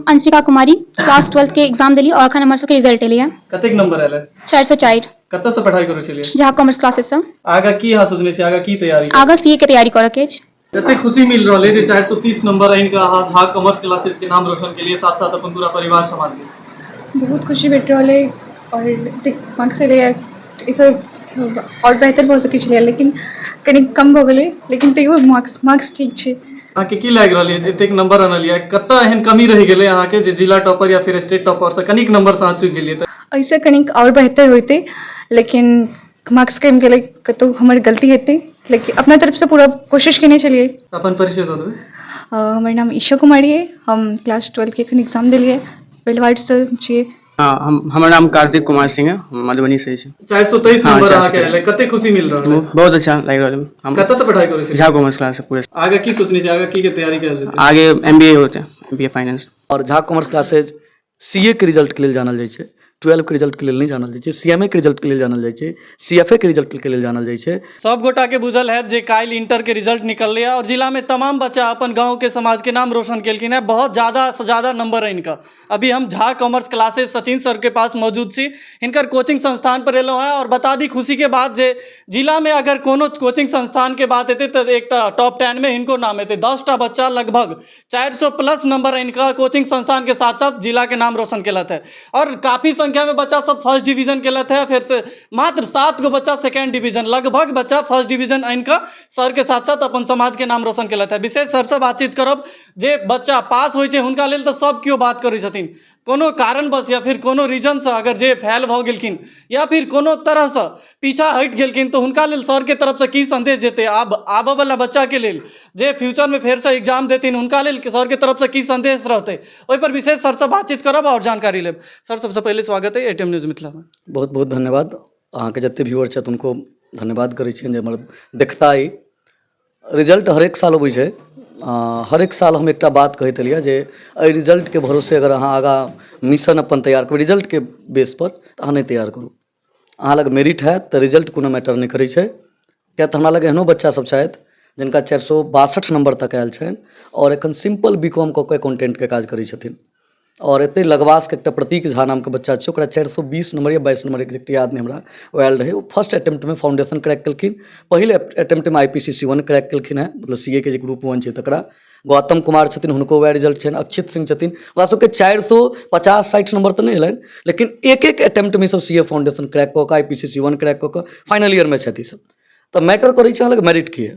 अंशिका कुमारी class 12 के exam देलियै और अखन हमर सबके रिजल्ट एलैए। कतेक नंबर आयल है? 404। कतऽसँ पढ़ाइ करै छलियै? झा कॉमर्स क्लासेससँ। आगाँ की अहाँ सोचने छी, आगाँ की तैयारी? आगाँ सीए के तैयारी करऽ के अछि। कतेक खुशी मिल रहल है जे 430 नंबर आनि कऽ अहाँ झा कॉमर्स क्लासेस के नाम रोशन केलियै, साथ साथ अपन पूरा परिवार समाज के? बहुत खुशी भेट रहल अइ आओर एतेक मार्क्स एलैए, एहिसँ आओर बेहतर भऽ सकै छलैए, लेकिन कनि कम भऽ गेलै, लेकिन तैयो मार्क्स ठीक छै। अहाँके की लागि रहल है, एतेक नंबर अनलियै, कतऽ एहन कमी रहि गेलै अहाँके जे जिला टॉपर या फिर स्टेट टॉपर से कनिक नंबर से अहाँ चूकि गेलियै? तऽ एहिसँ कनिक आओर बेहतर होइतै, लेकिन मार्क्स कमि गेलै, कतहु हमर गलती हेतै, लेकिन अपना तरफसँ पूरा कोशिश केने छलियै। अपन परिचय दऽ देबै। हमर नाम ईशा कुमारी अइ, हम क्लास 12के एखन एग्जाम देलियै, बेलवाडसँ छियै। हँ, हमर नाम कार्तिक कुमार सिंह है, हम मधुबनी से छी। 423 हाँ, नंबर अहाँके 423। एलै, कते खुशी मिल रहल है? बहुत अच्छा लागि रहल है। हम कतऽ से पढ़ाइ करै छी? झा कॉमर्स क्लास से पूरे। आगे की सोचने छी, आगे की के तैयारी कयल जेतै? आगे एम बी ए होते, एम बी ए फाइनेंस। आओर झा कॉमर्स क्लासेज सी ए के रिजल्टके लेल जानल जाइ छै, 12के रिजल्टके लेल नहि जानल जाइ छै, सी एम ए के रिजल्टके लेल जानल जाइ छै, सी एफ ए के रिजल्टके लेल जानल जाइ छै। सब गोटा के बुझल हैत जे काल्हि इंटर के रिजल्ट निकललै और जिला में तमाम बच्चा अपन गांव के समाज के नाम रोशन केलखिन है, बहुत ज़्यादा से ज़्यादा नंबर आनि कऽ। अभी हम Jha commerce classes Sachin sir के पास मौजूद छी, हिनकर कोचिंग संस्थान पर एलहुँ हैं और बता दी खुशी के बात जे जिला में अगर कोनो कोचिंग संस्थान के बात हेतै तऽ एकटा टॉप 10 में हिनको नाम हेतै। 10टा बच्चा लगभग 400 प्लस नंबर आनि कऽ कोचिंग संस्थान के साथ साथ जिला के नाम रोशन केलथि है और काफ़ी संख्या में बच्चा सब फर्स्ट डिवीजन केलथि है। फिर से मात्र 7 गो बच्चा सेकेंड डिवीजन, लगभग बच्चा फर्स्ट डिवीजन आनि कऽ सर के साथ साथ अपन समाज के नाम रोशन केलथि है। विशेष सर से बातचीत करब जे बच्चा पास होइ छै हुनका लेल तऽ सब केओ बात करै छथिन, कोनो कारणवश या फिर कोनो रीजनसँ अगर जे फेल भऽ गेलखिन या फिर कोनो तरहसँ पीछा हटि गेलखिन तऽ हुनका लेल सरके तरफसँ की सन्देश जेतै? आब आबऽवला बच्चाके लेल जे फ्यूचरमे फेरसँ एग्जाम देथिन, हुनका लेल सरके तरफसँ की सन्देश रहतै? ओहिपर विशेष सरसँ बातचीत करब आओर जानकारी लेब। सर, सबसँ पहिले स्वागत अइ एटीएम न्यूज मिथिलामे। बहुत बहुत धन्यवाद। अहाँके जतेक व्यूअर छथि हुनको धन्यवाद करै छियनि जे हमर देखता। ई रिजल्ट हरेक साल अबै छै। हरेक साल हम एकटा बात कहैत एलियै जे एहि रिजल्टके भरोसे अगर अहाँ आगाँ मिशन अपन तैयार करबै रिजल्टके बेसपर, तऽ अहाँ नहि तैयार करू। अहाँ लग मेरिट हैत तऽ रिजल्ट कोनो मैटर नहि करै छै, किएक तऽ हमरा लग एहनो बच्चासभ छथि जिनका 462 नम्बर तक आयल छनि आओर एखन सिम्पल बी कॉम कऽ कऽ अकाउंटेंटके काज करै छथिन। आओर एतहि लगवासके एकटा प्रतीक झा नामके बच्चा छै, ओकरा 420 नम्बर या 22 नम्बर, एक्जेक्ट याद नहि हमरा, ओ आयल रहै। ओ फर्स्ट अटेम्प्टमे फाउंडेशन क्रैक केलखिन, पहिल अटेम्प्टमे I P C C one crack केलखिन हेँ, मतलब सी ए के जे ग्रुप वन छै तकरा। गौतम कुमार छथिन, हुनको वएह रिजल्ट छनि। अक्षित सिंह छथिन, ओकरा सबके 450 60 नम्बर तऽ नहि एलनि, लेकिन एक एक अटेम्प्टमे ईसब सी ए फाउंडेशन क्रैक कऽ कऽ, I P C C one crack कऽ कऽ फाइनल ईयरमे छथि ईसब। तऽ मैटर करै छै अहाँ लग मेरिट की।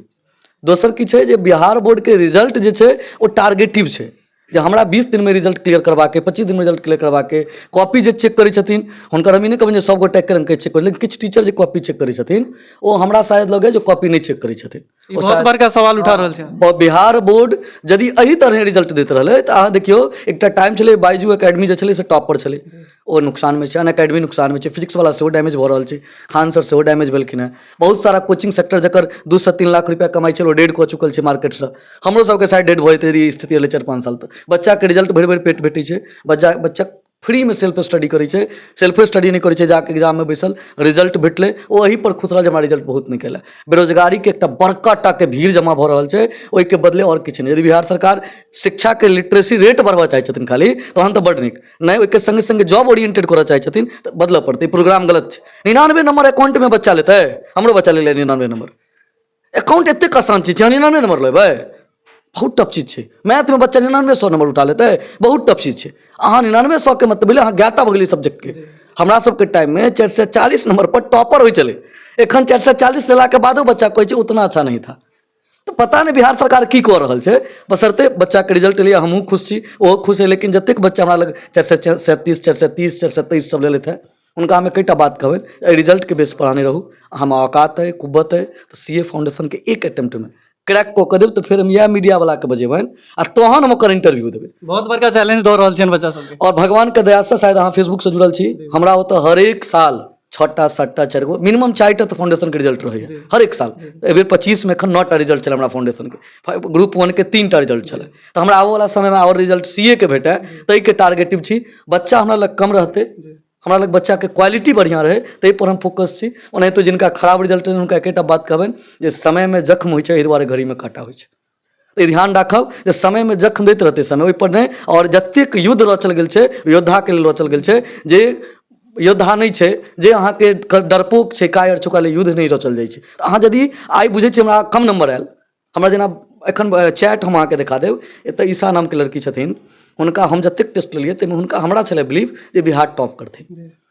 दोसर की छै जे बिहार बोर्डके रिजल्ट जे छै ओ टारगेटिव छै, जे हमरा 20 दिनमे रिजल्ट क्लियर करबाक अइ, 25 दिनमे रिजल्ट क्लियर करबाक अइ। कॉपी जे चेक करै छथिन हुनकर, हम ई नहि कहबनि जे सभ गोटा एके रङ्गके चेक करै, लेकिन किछु टीचर जे कॉपी चेक करै छथिन ओ हमरा शायद लगैए जे कॉपी नहि चेक करै छथिन। ई बहुत बड़का सवाल उठा रहल छै। बिहार बोर्ड यदि एहि तरहे रिजल्ट दैत रहलै तऽ अहाँ देखियौ, एकटा टाइम छलै बाइजू एकेडमी जे छलै से टॉप पर छलै, ओ नुकसानमे छै। अन अकेडमी नुकसानमे छै। फिजिक्सवला सेहो डैमेज भऽ रहल छै। खान सर सेहो डैमेज भेलखिन हेँ। बहुत सारा कोचिंग सेक्टर जकर 2सँ 3 लाख रुपैआ कमाइ छल, ओ डेड कऽ चुकल छै मार्केटसँ। हमरो सबके शायद डेड भऽ जेतै यदि ई स्थिति रहलै 4-5 साल तक। बच्चाके रिजल्ट भरि भरि पेट भेटै छै। बच्चा बच्चा फ्रीमे सेल्फ स्टडी करै छै, सेल्फो स्टडी नहि करै छै, जाकऽ एग्जाममे बैसल, रिजल्ट भेटलै, ओ एहिपर खुश रहल जे हमरा रिजल्ट बहुत नीक एलै। बेरोजगारीके एकटा बड़का टाके भीड़ जमा भऽ रहल छै, ओहिके बदले आओर किछु नहि। यदि बिहार सरकार शिक्षाके लिटरेसी रेट बढ़बऽ चाहै छथिन खाली, तहन तऽ बड्ड नीक। नहि, ओहिके सङ्गे सङ्गे जॉब ओरिएंटेड करऽ चाहै छथिन तऽ बदलऽ पड़तै। प्रोग्राम गलत छै। 99 नम्बर अकाउंटमे बच्चा लेतै? हमरो बच्चा लेलै 99 नम्बर। अकाउंट एतेक आसान चीज छै, अहाँ 99 नम्बर लेबै? बहुत टफ चीज छै। मैथमे बच्चा 99 100 नम्बर उठा लेतै? बहुत टफ चीज छै। अहाँ 99 100के मतलब भेलै अहाँ ज्ञाता भऽ गेलियै सब्जेक्टके। हमरा सबके टाइममे 440 नम्बर पर टॉपर होइ छलै। एखन 440 लेलाके बादो बच्चा कहै छै उतना अच्छा नहीं था। तऽ पता नहि बिहार सरकार की कऽ रहल छै। बशर्ते बच्चाके रिजल्ट एलैए, हमहूँ खुश छी, ओहो खुश हइ, लेकिन जतेक बच्चा हमरा लग 437, 430, 423 सब लेलथि हेँ, हुनका हम एकेटा बात कहबनि, एहि रिजल्टके बेस पर अहाँ नहि रहू। अहाँमे औकात अइ, कुव्वत अइ, तऽ सी ए फाउंडेशनके एक अटेम्प्टमे क्रैक कऽ कऽ देब, तऽ फेर हम इएह मीडियावलाके बजेबनि आ तहन हम ओकर इंटरव्यू देबै। बहुत बड़का चैलेंज दऽ रहल छियनि बच्चा सबके। आओर भगवानके दयासँ शायद अहाँ फेसबुकसँ जुड़ल छी, हमरा ओतऽ हरेक साल छओटा, सातटा, चारि गो, मिनिमम चारिटा तऽ फाउंडेशनके रिजल्ट रहैए हरेक साल। एहिबेर 25मे एखन 9टा रिजल्ट छलै हमरा फाउंडेशनके, ग्रुप 1के 3टा रिजल्ट छलै। तऽ हमरा आबऽवला समयमे आओर रिजल्ट सी ए के भेटै ताहिके टारगेटिव छी। बच्चा हमरा लग कम रहतै, हमरा लग बच्चाके क्वालिटी बढ़िआँ रहै, ताहिपर हम फोकस छी। ओनाहितो जिनका खराब रिजल्ट रहनि, हुनका एकेटा बात कहबनि जे समयमे जख्म होइ छै, एहि दुआरे घड़ीमे काँटा होइ छै। तऽ ई ध्यान राखब जे समयमे जख्म दैत रहतै समय ओहिपर नहि। आओर जतेक युद्ध रचल गेल छै, योद्धाके लेल रचल गेल छै, जे योद्धा नहि छै, जे अहाँके डरपोक छै, कायर छै, ओकरा लेल युद्ध नहि रचल जाइ छै। तऽ अहाँ यदि आइ बुझै छियै हमरा कम नम्बर आयल, हमरा जेना एखन चैट हम अहाँके देखा देब, एतऽ ईशा नामके लड़की छथिन, हुनका हम जतेक टेस्ट लेलियै ताहिमे हुनका हमरा छलै बिलीव जे बिहार टॉप करथिन,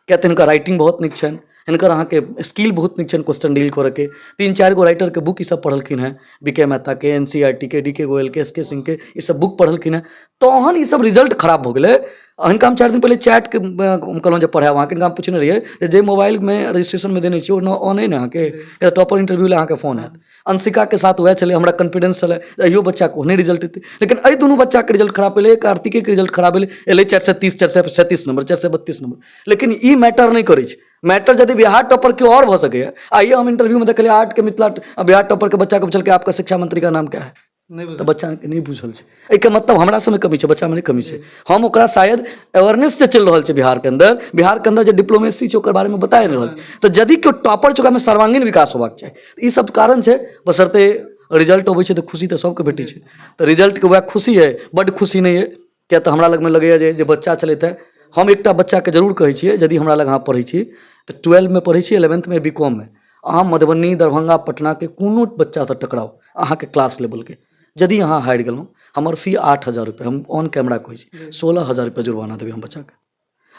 किएक तऽ हिनकर राइटिंग बहुत नीक छनि, हिनकर अहाँके स्किल बहुत नीक छनि क्वेश्चन डील करऽके। 3-4 गो राइटरके बुक ईसब पढ़लखिन हेँ, बी के मेहताके, एन सी आर टी के, डी के गोयलके, एस के सिंहके, ईसब बुक पढ़लखिन हेँ। तहन ईसब रिजल्ट खराब भऽ गेलै। हिनका हम 4 दिन पहिले चैटके हम कहलहुँ जे पढ़ायब अहाँके, हिनका हम पुछने रहियै जे जे मोबाइलमे रजिस्ट्रेशनमे देने छियै ओ ऑन अइ ने अहाँके, टॉपर इंटरव्यू लए अहाँके फोन आयत। अंशिकाके साथ वएह छलै, हमरा कॉन्फिडेंस छलै जे अहियो बच्चाके ओहने रिजल्ट एतै, लेकिन एहि दुनू बच्चाके रिजल्ट खराब एलै, कार्तिकेके रिजल्ट खराब एलै, एलै 430, 437 नम्बर, 432 नम्बर। लेकिन ई मैटर नहि करै छै। मैटर यदि बिहार टॉपर केओ आओर भऽ सकैए। आइए हम इंटरव्यूमे देखलियै आर्टके मिथिला बिहार टॉपरके बच्चाके पुछलकै आपका शिक्षा मंत्री का नाम क्या है, तऽ बच्चाके नहि बुझल छै। एहिके मतलब हमरा सबमे कमी छै, बच्चामे नहि कमी छै। हम ओकरा शायद अवेयरनेस जे चलि रहल छै बिहारके अन्दर, बिहारके अन्दर जे डिप्लोमेसी छै ओकर बारेमे बताए नहि रहल छै। तऽ यदि केओ टॉपर छै ओकरामे सर्वांगीण विकास होबाक चाही। ई सब कारण छै। बशर्ते रिजल्ट अबै छै तऽ खुशी तऽ सबके भेटै छै, तऽ रिजल्टके वएह खुशी अइ, बड्ड खुशी नहि अइ, किएक तऽ हमरा लगमे लगैए जे जे बच्चा छलथि हेँ, हम एकटा बच्चाके जरूर कहै छियै, यदि हमरा लग अहाँ पढ़ै छी तऽ ट्वेल्वमे पढ़ै छी, इलेवेन्थमे, बी कॉममे, अहाँ मधुबनी, दरभंगा, पटनाके कोनो बच्चासँ टकराउ अहाँके क्लास लेवलके, यदि अहाँ हारि गेलहुँ, हमर फी 8000 रुपैआ, हम ऑन कैमरा कहै छी, 16000 रुपैआ जुर्माना देबै हम बच्चाके।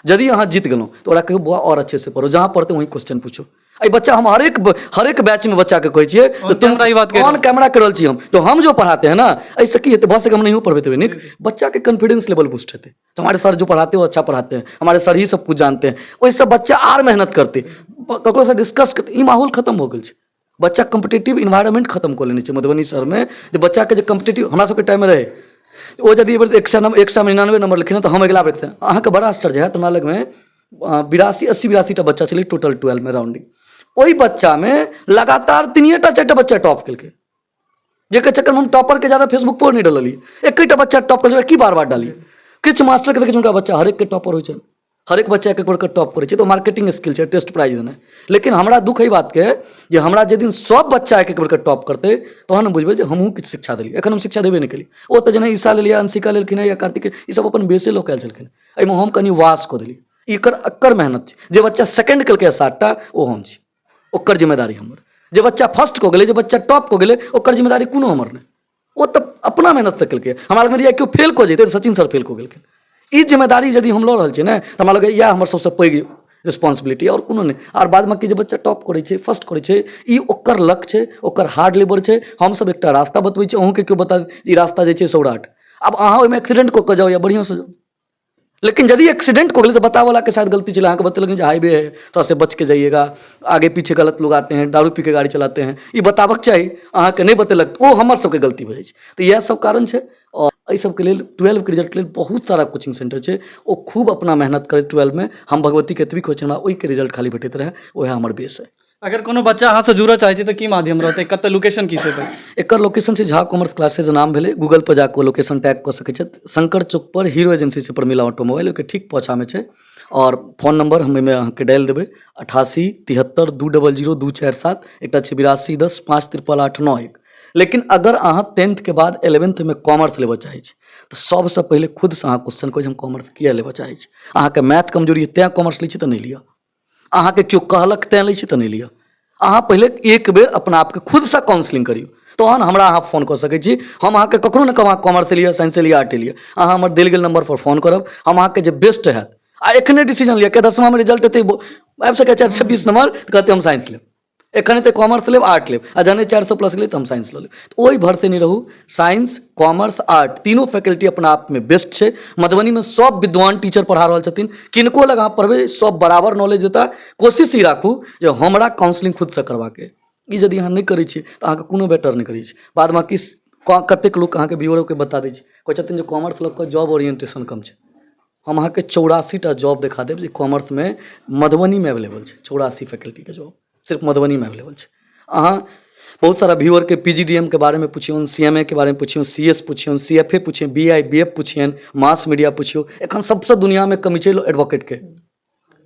यदि अहाँ जीत गेलहुँ तऽ ओकरा कहियौ बौआ और अच्छे से पढ़ो, जहाँ पढ़ते वहीं क्वेश्चन पूछो। एहि बच्चा हम हरेक बैचमे बच्चाके कहै छियै On camera ई बात कहि ऑन कैमरा कहि रहल छी हम, तो हम जो पढ़ाते हैं ना, एहिसँ की हेतै, भऽ सकै हम नहियो पढ़बैत हेबै नीक, बच्चाके कॉन्फिडेंस लेवल बूस्ट हेतै। तो हमारे सर जो पढ़ाते हैं वो अच्छा पढ़ाते हैं, हमारे सर ही सब कुछ जानते हैं, ओहिसँ बच्चा आर मेहनत करतै, ककरोसँ डिस्कस करतै। ई माहौल खतम भऽ गेल छै। बच्चा कॉम्पिटेटिव इन्वायरमेंट खतम कऽ लेने छै मधुबनी शहरमे, जे बच्चाके जे कॉम्पिटेटिव हमरा सबके टाइममे रहै, ओ यदि एहि बेर 100 नम्बर, 199 नम्बर लेलखिन तऽ हम अगिला बेर अहाँके बड़ा आश्चर्य हैत, हमरा लगमे 82, 80, 82 टा बच्चा छलै टोटल ट्वेल्वमे राउंडिंग। ओहि बच्चामे लगातार 3 टा 4 टा बच्चा टॉप केलकै, जाहिके चक्करमे हम टॉपरके ज्यादा फेसबुकपर नहि डललियै। एकैटा बच्चा टॉप केलकै, की बार बार डालियै? किछु मास्टरके देखै छियै हुनका बच्चा हरेकके टॉपर होइ छनि, हरेक बच्चा एक एक बेरके टॉप करै छै, तऽ मार्केटिंग स्किल छै टेस्ट प्राइज देनाइ। लेकिन हमरा दुःख एहि बातके जे हमरा जाहि दिन सब बच्चा एक एक बेरके टॉप करतै तहन हम बुझबै जे हमहूँ किछु शिक्षा देलियै। एखन हम शिक्षा देबे नहि केलियै। ओ तऽ जेना ईशा लेलियै, अंशिका लेलखिन या कार्तिक, ई सब अपन बेसे लऽ कऽ आयल छलखिन, एहिमे हम कनि वास कऽ देलियै। एकर एकर मेहनत छै। जे बच्चा सेकंड केलकै 7 टा, ओ हम छी, ओकर जिम्मेदारी हमर। जे बच्चा फर्स्ट कऽ गेलै, जे बच्चा टॉप कऽ गेलै, ओकर जिम्मेदारी कोनो हमर नहि, ओ तऽ अपना मेहनतसँ केलकै। हमरा लगमे यदि केओ फेल कऽ जेतै तऽ सचिन सर फेल कऽ गेलखिन, ई जिम्मेदारी यदि हम लऽ रहल छियै ने, तऽ हमरा लगैए इएह हमर सबसँ पैघ रिस्पॉन्सिबिलिटी, आओर कोनो नहि। आओर बादमे की जे बच्चा टॉप करै छै, फर्स्ट करै छै, ई ओकर लक छै, ओकर हार्ड लेबर छै। हमसब एकटा रास्ता बतबै छी, अहूँके केओ बता देत ई रास्ता जे छै सौराठ, आब अहाँ ओहिमे एक्सीडेंट कऽ कऽ जाउ या बढ़िआँसँ जाउ, लेकिन यदि एक्सीडेंट कऽ गेलै तऽ बताबऽवलाके शायद गलती छलै। अहाँके बतेलक जे हाईवे है, थोड़ा से बच के जाइएगा, आगे पीछे गलत लोग आते हैं, दारू पी के गाड़ी चलाते हैं, ई बताबक चाही, अहाँके नहि बतेलक, ओ हमर सबके गलती भऽ जाइ छै। तऽ इएह सब कारण छै। आओर एहि सबके लेल ट्वेल्वके रिजल्टके लेल बहुत सारा कोचिंग सेंटर छै, ओ खूब अपना मेहनत करैत ट्वेल्वमे, हम भगवतीके एतबी कहै छियनि हमरा ओहिके रिजल्ट खाली भेटैत रहए, उएह हमर बेस अइ। अगर कोनो बच्चा अहाँसँ जुड़ऽ चाहै छै तऽ की माध्यम रहतै, कतऽ लोकेशन की छै? एकर लोकेशन छै झा कॉमर्स क्लासेज नाम भेलै, गूगल पर जाकऽ लोकेशन टैग कऽ सकै छथि। शंकर चौक पर हीरो एजेंसी छै प्रमिला ऑटोमोबाइल, ओहिके ठीक पाछाँमे छै। आओर फोन नंबर हम एहिमे अहाँके डालि देबै, 8873200247, एकटा छै 8210588891। लेकिन अगर अहाँ टेंथके बाद एलेवेंथमे कॉमर्स लेबऽ चाहै छी तऽ सबसँ पहिले खुदसँ अहाँ क्वेश्चन करू जे हम कॉमर्स किया लेबऽ चाहै छी। अहाँके मैथ कमजोरी अइ तैँ कॉमर्स लै छी तऽ नहि लिअ, अहाँके केओ कहलक तैँ लै छी तऽ नहि लिअ। अहाँ पहिले एक बेर अपना आपके खुदसँ काउंसलिंग करियौ, तहन हमरा अहाँ फोन कऽ सकै छी। हम अहाँके कखनो नहि कहब अहाँ कॉमर्स लिअ, साइंस लिअ, आर्टे लिअ। अहाँ हमर देल गेल नम्बरपर फोन करब, हम अहाँके जे बेस्ट हैत, आ एखने डिसीजन लिअ, किया 10मामे रिजल्ट एतै, आबि सकैए 420 नम्बर तऽ कहतै हम साइंस लेब, एखन एतै कॉमर्स लेब, आर्ट लेब, आ जहने 400 प्लस गेलै तऽ हम साइंस लऽ लेब। तऽ ओहि भरसे नहि रहू। साइंस, कॉमर्स, आर्ट तीनू फैकल्टी अपना आपमे बेस्ट छै। मधुबनीमे सब विद्वान टीचर पढ़ा रहल छथिन, किनको लग अहाँ पढ़बै सब बराबर नॉलेज देता। कोशिश ई राखू जे हमरा काउंसलिंग खुदसँ करबाके, ई यदि अहाँ नहि करै छियै तऽ अहाँके कोनो बेटर नहि करै छै। बाद बाँकी कतेक लोक अहाँके ब्यूरोके बता दै छै, कहै छथिन जे कॉमर्स लऽ कऽ जॉब ओरिएंटेशन कम छै। हम अहाँके 84 टा जॉब देखा देब जे कॉमर्समे मधुबनीमे अवेलेबल छै। 84 फैकल्टीके जॉब सिर्फ मधुबनीमे अवेलेबल छै। अहाँ बहुत सारा व्यूअरके पी जी डी एम के बारेमे पुछियौन, सी एम ए के बारेमे पुछियौन, सी एस पुछियौन, सी एफ ए पुछियौन, बी I B F पुछियौन, mass media पुछियौ। एखन सबसँ दुनिआँमे कमी छै एडवोकेटके।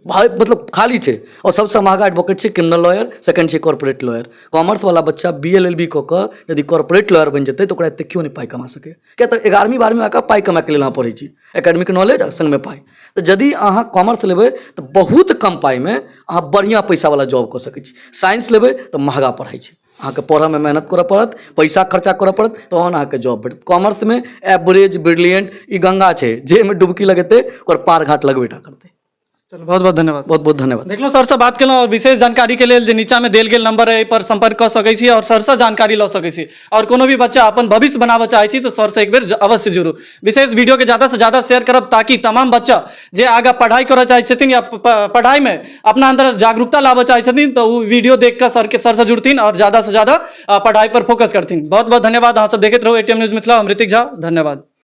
भाई मतलब खाली छै। आओर सबसँ महगा एडवोकेट छै क्रिमिनल लॉयर, सेकंड छै कॉर्पोरेट लॉयर। कॉमर्सवला बच्चा बी एल एल बी कऽ कऽ यदि कॉर्पोरेट लॉयर बनि जेतै तऽ ओकरा एतेक केओ नहि पाइ कमा सकैए, किएक तऽ 11वीं 12वीं आकऽ पाइ कमाइके लेल अहाँ पढ़ै छी, एकेडमिक नॉलेज आ सङ्गमे पाइ। तऽ यदि अहाँ कॉमर्स लेबै तऽ बहुत कम पाइमे अहाँ बढ़िआँ पैसावला जॉब कऽ सकै छी। साइंस लेबै तऽ महगा पढ़ाइ छै, अहाँके पढ़ऽमे मेहनत करऽ पड़त, पैसा खर्चा करऽ पड़त, तहन अहाँके जॉब भेटत। कॉमर्समे एवरेज ब्रिलियंट ई गङ्गा छै, जे एहिमे डुबकी लगेतै ओकर पार घाट लगबे टा करतै। चलू, बहुत बहुत धन्यवाद। बहुत बहुत धन्यवाद। देखलहुँ, सरसँ बात केलहुँ आओर विशेष जानकारीके लेल जे नीचाँमे देल गेल नंबर है, एहि पर संपर्क कऽ सकै छी आओर सरसँ जानकारी लऽ सकै छी। आओर कोनो भी बच्चा अपन भविष्य बनाबऽ चाहै छी तऽ सरसँ एक बेर अवश्य जुड़ू। विशेष वीडियोके ज़्यादासँ ज़्यादा शेयर करब ताकि तमाम बच्चा जे आगाँ पढ़ाइ करऽ चाहै छथिन या पढ़ाइमे अपना अन्दर जागरूकता लाबऽ चाहै छथिन तऽ ओ वीडियो देख कऽ सरके सरसँ जुड़थिन आओर ज़्यादासँ ज़्यादा पढ़ाइ पर फोकस करथिन। बहुत बहुत धन्यवाद। अहाँ सब देखैत रहू एटीएम न्यूज़ मिथिला। हम ऋतिक झा, धन्यवाद।